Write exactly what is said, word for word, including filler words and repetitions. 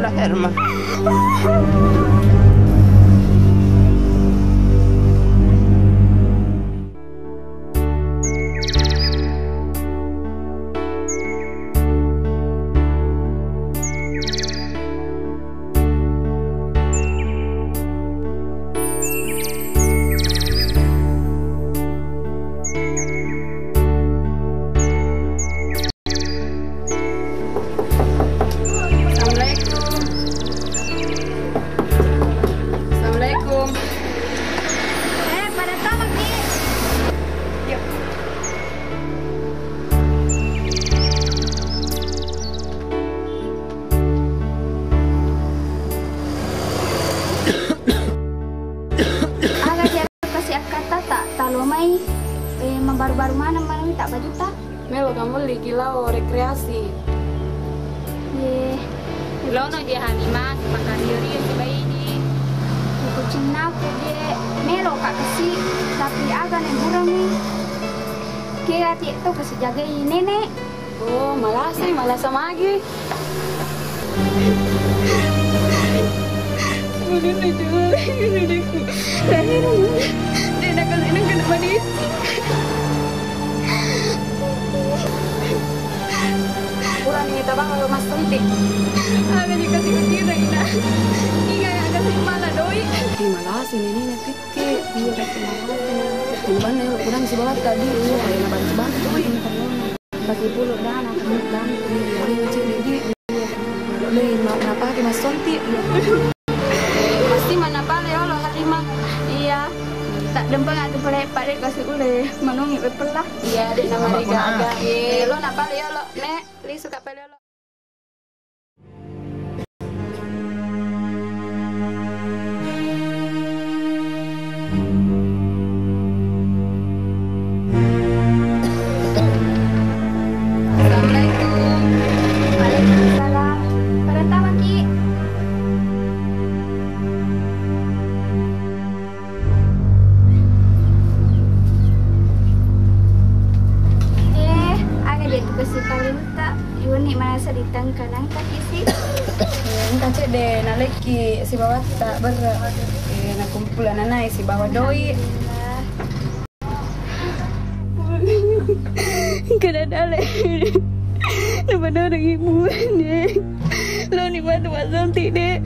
Herman. Assalamualaikum. Assalamualaikum. Eh, pada tama ki. Yuk. Aga je kasi akkatta ta, talo mai, eh, mabaru-baru maneng maneng ta bajuta. Melo ka melli ki lao rekreasi. Ye. Lono je Halimah, sipakario-rio si baine. Kucinnaku je, melo ka kasi, tapi aga ne burani. Kega ti to kasi jagai nenek. Oh, malasai, malasa magi. Sebenarnya dulu, diriku. Tadi rumah. Dia nak kena, nak kena mati. Purani tabang lo Mas Tonti. Ada dikasih kutira ina. Ingat yang kasih malah doi. Di malasai ini, ini, Titi. Iya, kasih malasai. Timbang ya, kurang si bawa tadi. Iya, ada bantu-bantu. Bagi pulu dana, kami bantu. Iya, iya, cek, Didi. Iya. Doi, ma-, napake Mas Tonti. Iya. Pasti mana pale olo Halimah. Iya. Tak dempeng atu pale pale kasi ule manungi pepella. Iya, dek nama rega aga. Iya, lo napale olo, Nek. Lisu ka pale olo. Assalamualaikum. Waalaikumsalam. Pada tama ki. Eh, aga je tu kasi paling tak. Iwani manasa ditangka-nangka ki si. Eh, engka cedde nalekki sibawatta berre. Eh, nakumpul ananai sibawa doi. Kada dale. Napadorong ibu, Dek. Lo ni bantu Mas Tonti, Dek.